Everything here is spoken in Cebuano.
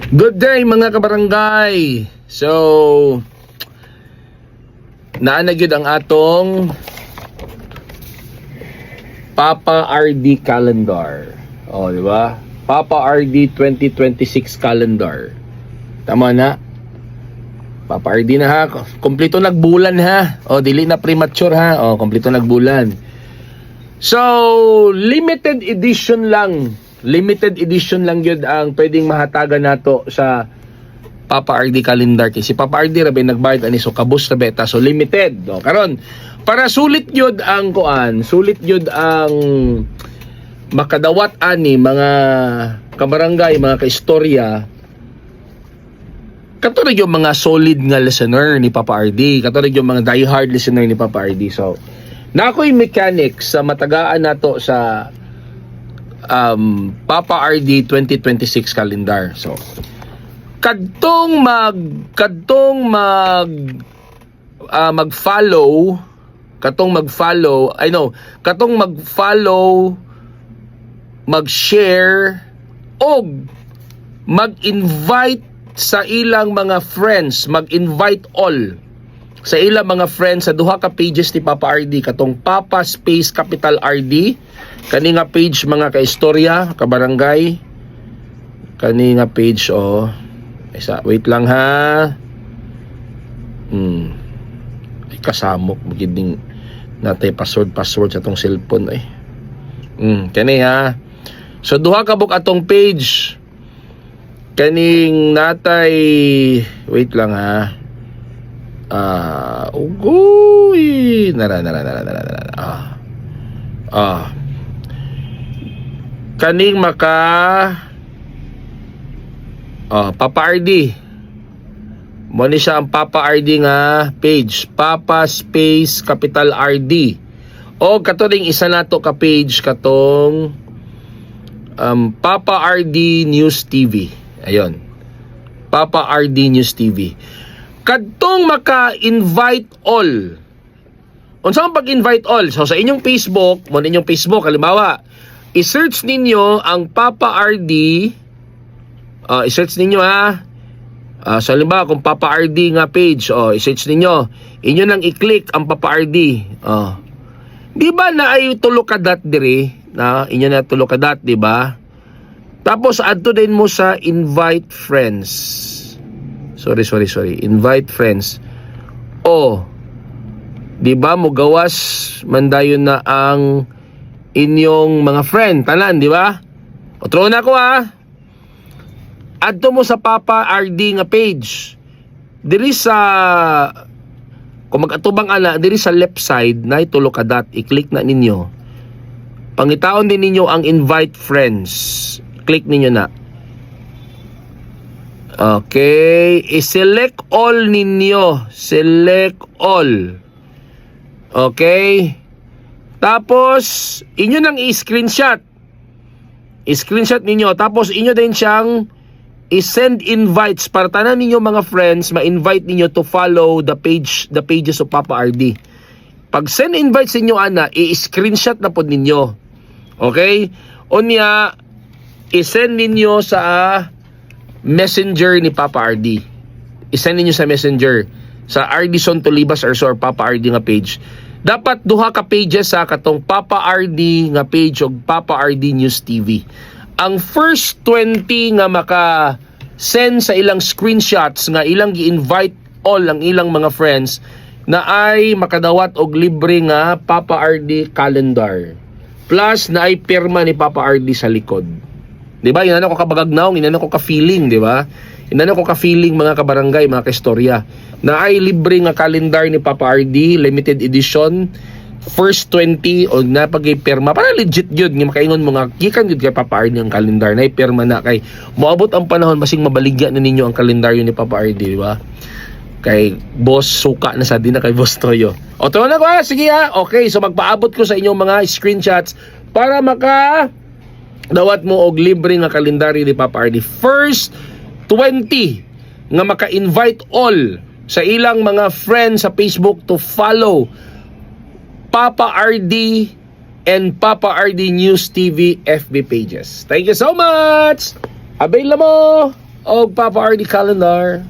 Good day, mga kabarangay. So, naa na gyud ang atong Papa RD calendar. Oh, di ba? Papa RD 2026 calendar. Tama na. Papa RD na ha. Kompleto nagbulan ha. Oh, dili na premature ha. Oh, kompleto nagbulan. So, limited edition lang. Limited edition lang yun ang pwedeng mahatagan nato sa Papa RD calendar kay si Papa RD ra ba nagbayad ani, so kabus ra beta, so limited no. Karon, para sulit yun ang kuan, sulit yun ang makadawat ani, mga kabarangay, mga kaistorya, kato ra yung mga solid nga listener ni Papa RD, kato ra yung mga diehard listener ni Papa RD. So na ako'y mechanics sa matagaan nato sa Papa RD 2026 calendar. So kadtong mag-follow, katong mag-follow, I know, katong mag-follow, mag-share og mag-invite sa ilang mga friends, mag-invite all sa ilang mga friends sa duha ka pages ni Papa RD, katong Papa space capital RD, kani nga page, mga kaistorya, kabarangay, kani nga page. Oh, isa, wait lang ha. Ay, kasamok magid ning natay password password sa tong cellphone ay. Kani ha. So duha ka buk atong page, kaning natay, wait lang ha. Ah, ugoy, nara nara nara nara nara. Ah. Ah. Kaning maka, oh, Papa RD. Mo ni siya ang Papa RD nga page. Papa space capital RD. O kato ring isa nato ka page, katong Papa RD News TV. Ayon. Papa RD News TV. Kadtong maka-invite all. Unsa ang pag-invite all? So sa inyong Facebook, mo ninyong Facebook, halimbawa, i-search ninyo ang Papa RD, i-search ninyo ha. So halimbawa kung Papa RD nga page, oh, i-search ninyo. Inyo nang i-click ang Papa RD. Oh. Di ba na ay tulo ka dot diri? Na inyo na tulo ka dot, di ba? Tapos adto din mo sa invite friends. Sorry, sorry, sorry. Invite friends. Oh. Di ba mo gawas man dayon na ang inyong mga friend tanan, di ba? Otro na ko ha. Adto mo sa Papa RD nga page. Diri sa, kung mag-atubang ana diri sa left side na tulo ka dot, i-click na ninyo. Pangitaon din ninyo ang invite friends. Click ninyo na. Okay, i-select all ninyo. Select all. Okay? Tapos, inyo nang i-screenshot. I-screenshot ninyo. Tapos, inyo din siyang i-send invites para tanan ninyo mga friends ma-invite ninyo to follow the pages of Papa RD. Pag send invites ninyo ana, i-screenshot na pod ninyo. Okay? Unya, i-send ninyo sa Messenger ni Papa RD. I-send ninyo sa Messenger sa Ardison Tolibas or Papa RD nga page. Dapat duha ka pages sa katong Papa RD nga page ug Papa RD News TV. Ang first 20 nga maka send sa ilang screenshots nga ilang gi-invite all ang ilang mga friends na ay makadawat og libre nga Papa RD calendar. Plus na ay pirma ni Papa RD sa likod. 'Di ba? Inana ko kabagagnaw, inana ko ka feeling, 'di ba? Inana ko ka feeling, mga kabarangay, mga kaistorya. Na ay libre nga calendar ni Papa RD, limited edition, first 20 o napagay pirma para legit gyud nga makaingon mo nga gikan gyud kay Papa RD ang calendar na pirma na, kay moabot ang panahon basing mabaligya na ninyo ang kalendaryo ni Papa RD, di ba? Kay Boss Suka na sa din na kay Boss Toyo. O to na ko ha, sige ha. Okay, so magpaabot ko sa inyong mga screenshots para maka dawat mo og libre nga kalendaryo ni Papa RD. First 20 nga maka-invite all sa ilang mga friends sa Facebook to follow Papa RD and Papa RD News TV FB pages. Thank you so much! Avail na mo! Og Papa RD Calendar.